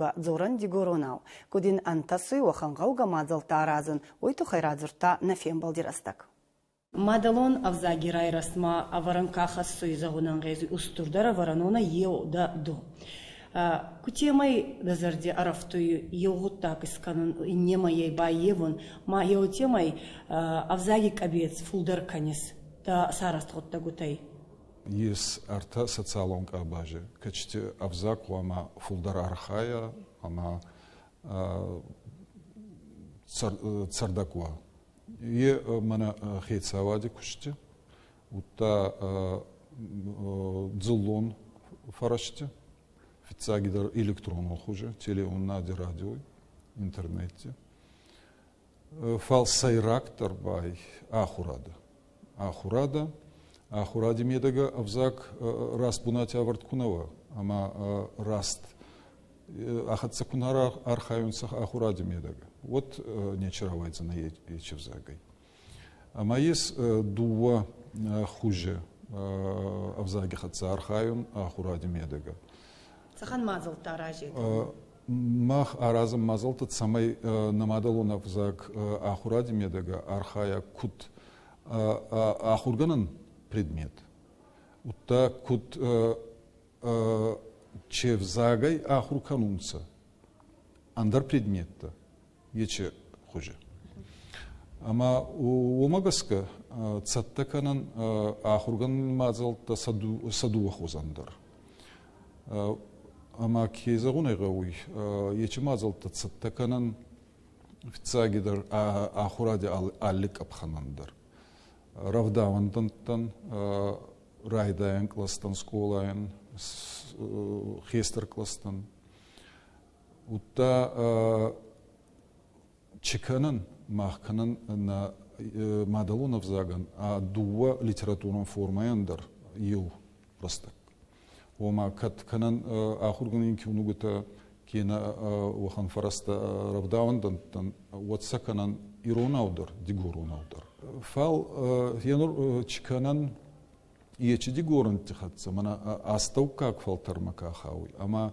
киунугӕ «Дзорӕн дигоронау». Куд ин ӕнтӕсуй уӕхӕн гъӕугӕ мадзӕлттӕ аразун, уой туххӕй радзурдта нӕ фембӕлди рӕстӕг. Мадӕлон ӕвзаги райрӕзтмӕ ӕвӕрӕн ка хӕссуй, зӕгъун ӕнгъезуй, устурдӕр ӕвӕрӕн уонӕй еу дӕ ду. Кутемӕй дӕ зӕрди ӕрӕфтуй еу гъуддаг искӕнун, иннемӕй ӕй баййевун, ма еутемӕй ӕвзаги къӕбец фулдӕр кӕнис дӕ сарӕзт гъуддӕгутӕй? Ес ӕртӕ социалон къабази, кӕцити ӕвзаг хъуамӕ фулдӕр архайа ӕма цӕрдӕг уа. Е мӕнӕ хецауади кусти, удта дзыллон фӕрӕзти, фиццагидӕр электронон хузи, телеунади, радиой, интернетти. Фал сӕйрагдӕр ба ӕй ахурадӕ. Ахурадӕ, ахуради медӕгӕ ӕвзаг раст бунати ӕвӕрд ку нӕ уа ӕма раст ӕхӕццӕ ку нӕ архайунцӕ ахуради медӕгӕ, уӕд нечи рауайдзӕнӕй ечи ӕвзагӕй. Ӕма ес дууӕ хузи ӕвзаги хӕццӕ архайун ахуради медӕгӕ. Цӕхӕн мадзӕлттӕ аразетӕ? Мах аразӕм мадзӕлттӕ, цӕмӕй нӕ мадӕлон ӕвзаг ахуради медӕгӕ архайа куд ахургӕнӕн предмет, удта куд че взагӕй ахур кӕнунцӕ ӕндӕр предметтӕ, ечи хузи. Ӕма уомӕ гӕсгӕ цӕттӕ кӕнӕн ахургӕнӕн мадзӕлттӕ сӕ дууӕ хузӕн дӕр. Ӕма ке зӕгъун ӕй гъӕуй, ечи мадзӕлттӕ цӕттӕ кӕнӕн фиццагидӕр ахуради алли къӕпхӕнӕн дӕр. Рӕвдауӕндӕнттӕн, райдайӕн кълӕстӕн, скъолайӕн, хестӕр кълӕстӕн. Удта чи кӕнӕн, мах кӕнӕн нӕ мадӕлон ӕвзагӕн а дууӕ литературон формӕйӕн дӕр еу рӕстӕг. Уома кӕд кӕнӕн ахургӕнӕн киунугутӕ кенӕ уӕхӕн фӕрӕзтӕ рӕвдауӕндӕнттӕн, уӕд сӕ кӕнӕн иронау дӕр, дигоронау дӕр. Фал енур чи кӕнӕн ечи дигорӕнтти хӕццӕ мӕнӕ астӕуккаг фӕлтӕрмӕ ка хауй ӕма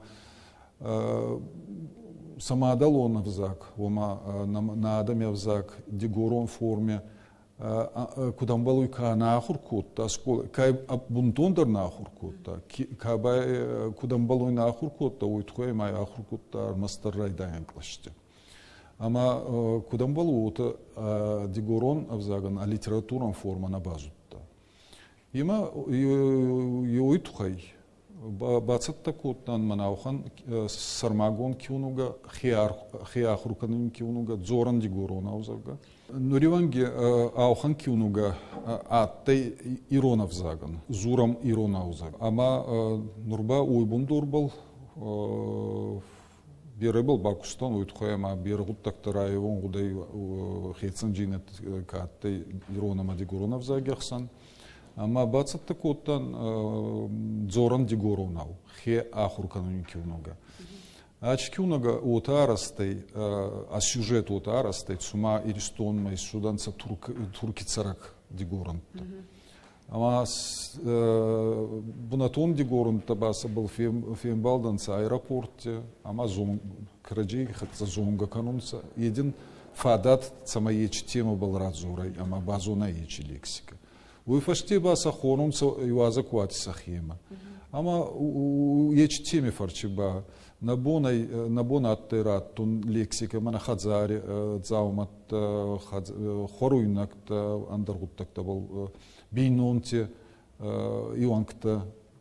сӕ мадӕлон ӕвзаг, уома нӕ адӕми ӕвзаг дигорон форме куд ӕмбӕлуй, ка нӕ ахур кодта скъола, ка бунтондӕр нӕ ахур кодта, ка ба куд ӕмбӕлуй нӕ ахур кодта, уой туххӕй ма ахур кодта ӕрмӕстдӕр райдайӕн кълӕсти. Ӕма куд ӕмбӕлуй, уотӕ дигорон ӕвзагӕн литературон формӕ нӕ базудта. Имӕ еуей туххӕй бацӕттӕ кодтан мӕнӕ ауӕхӕн сӕрмагонд киунугӕ, хе ахур кӕнуни киунугӕ «Дзорӕн дигоронау», зӕгъгӕ. Нуривӕнги ауӕхӕн киунугӕ адтӕй ирон ӕвзагӕн, «Дзурӕм иронау», зӕгъгӕ. Ӕма нур ба уой бундорбӕл берӕбӕл бакустан, уой туххӕй ӕма берӕ гъуддӕгтӕ райевун гъудӕй хецӕндзийнӕдтӕ ка адтӕй ирон ӕма дигорон ӕвзаги ӕхсӕн. Ӕма бацӕттӕ кодтан дзорӕн дигоронау, хе ахур кӕнуни киунугӕ. Ачи киунугӕ уотӕ арӕзт ӕй, а сюжет уотӕ арӕзт ӕй, цума Иристонмӕ иссудӕнцӕ Турки цӕрӕг дигорӕнттӕ. Ӕма бунатон дигорунтӕ ба сӕбӕл фембалдӕнцӕ аэропортти ӕма кӕрӕдзей хӕццӕ зонгӕ кӕнунцӕ. Един фадат, цӕмӕй ечи темӕбӕл радзорай ӕма базонай ечи лексикӕ. Уой фӕсте ба сӕ хонунцӕ иуазӕгуати сӕхемӕ. Ӕма ечи теми фӕрчи ба нӕ бон нӕ бон адтӕй раттун лексикӕ, мӕнӕ хӕдзари дзаумӕттӕ, хуӕруйнӕгтӕ, ӕндӕр гъуддӕгтӕбӕл бийнонти иуӕнгтӕ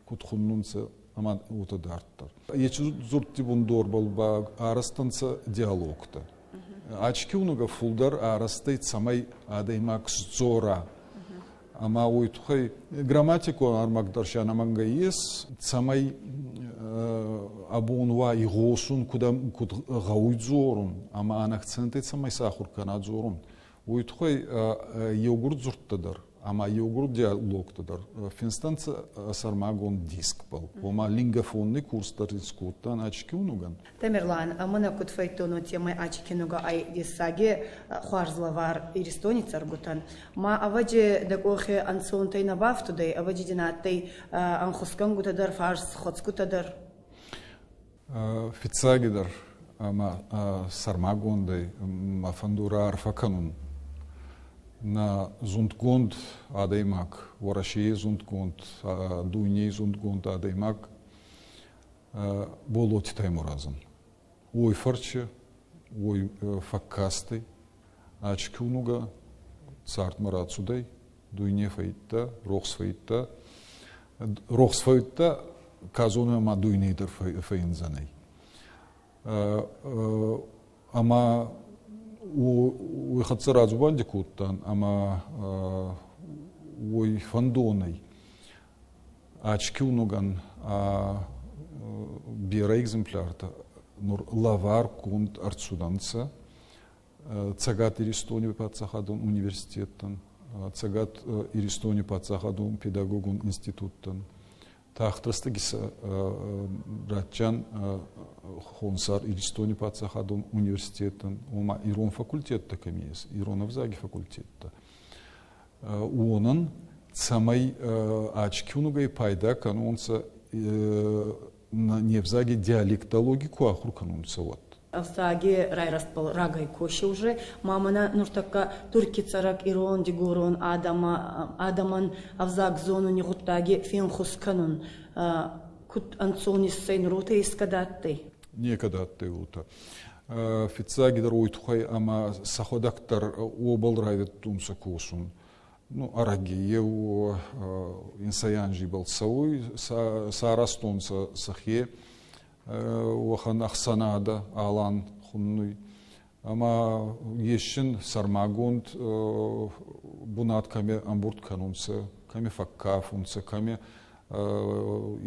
куд хуннунцӕ ӕма уотӕ дарддӕр. Еци дзурдти бундорбӕл ба арӕзтӕнцӕ диалогтӕ. Ачи киунугӕ фулдӕр арӕзтӕй, цӕмӕй адӕймаг сдзора ӕма уой туххӕй грамматикон ӕрмӕг дӕр си ӕнӕмӕнгӕ ес, цӕмӕй абон уа игъосун, куд, куд гъӕуй дзорун ӕма ӕнӕ акцентӕй цӕмӕй сахур кӕна дзорун, уой туххӕй еугур дзурдтӕ дӕр ӕма еугур диалогтӕ дӕр финстӕнцӕ сӕрмагонд дискбӕл. Ома лингофонный курс дӕр искодтан ачи киунугӕн. Тамерлан, ӕма куд фӕйдтон, уотемӕй ачи кинугӕ ӕй дессаги хуарз лӕвар Иристони цӕргутӕн. Ма ӕвӕджи дӕ къохи ӕнцонтӕй нӕ бафтудӕй, ӕвӕджи дин адтӕй ӕнхусгӕнгутӕ дӕр, фарсхуӕцгутӕ дӕр. Фиццагидӕр ӕма сӕрмагондӕй мӕ фӕндуй раарфӕ кӕнун нӕ зундгонд адӕймаг, Уӕрӕсейи зундгонд, дуйней зундгонд адӕймаг Боллоти Таймуразӕн. Уой фӕрчи, уой фӕккастӕй, ачи киунугӕ цардмӕ рацудӕй, дуйне фӕййидта, рохс фӕййидта. Рохс фӕййидта, ка зоны ӕма дуйней дӕр фӕййиндзӕнӕй. Ӕма уой хӕццӕ радзубанди кодтан ӕма уой фӕндонӕй ачи киунугӕн берӕ экземпляртӕ нур лӕваргонд ӕрцудӕнцӕ Цӕгат Иристони паддзахадон университеттӕн, Цӕгат Иристони паддзахадон педагогон институттӕн. Тагъд рӕстӕги сӕ ратдзиан Хонсар Иристони паддзахадон университетӕн, ома ирон факультеттӕ кӕми ес, ирон ӕвзаги факультеттӕ. Уонӕн, цӕмӕй ачи киунугӕй пайда кӕнонцӕ не взаги диалектологи ку ахур кӕнунцӕ, уӕд. Ӕвзаги райрӕзтбӕл рагӕй коси уже, ма мӕнӕ нуртӕккӕ Турки цӕрӕг ирон, дигорон адӕмӕ, адӕмӕн ӕвзаг зонуни гъуддаги фенхус кӕнун куд ӕнцон иссӕй, нур уотӕ ескӕд адтӕй? Некӕд адтӕй уотӕ. Фиццагидӕр уой туххӕй ӕма сӕхуӕдӕг дӕр уобӕл райдӕдтонцӕ косун. Ну, ӕрӕги еу инсӕй анзибӕл цӕуй, саразтонцӕ сӕхе уӕхӕн ӕхсӕнадӕ Алан хуннуй. Ӕма есин сӕрмагонд бунат кӕми ӕмбурд кӕнунцӕ, кӕми фӕккафунцӕ, кӕми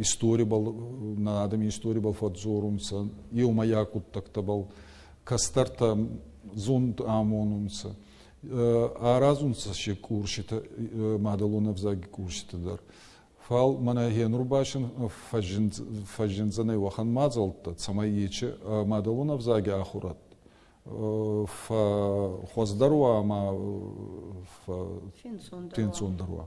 историбӕл, нӕ адӕми историбӕл фӕдздзорунцӕ, еумӕйаг гъуддӕгтӕбӕл кӕстӕртӕ зунд амонунцӕ. Аразунцӕ се курситӕ, мадӕлон ӕвзаги курситӕ дӕр. Фал мӕнӕ гьенур ба син фӕззиндзӕнӕй уӕхӕн мадзӕлттӕ, цӕмӕй ечи мадӕлон ӕвзаги ахурад фӕхуӕздӕр уа ӕма фенцондӕр уа.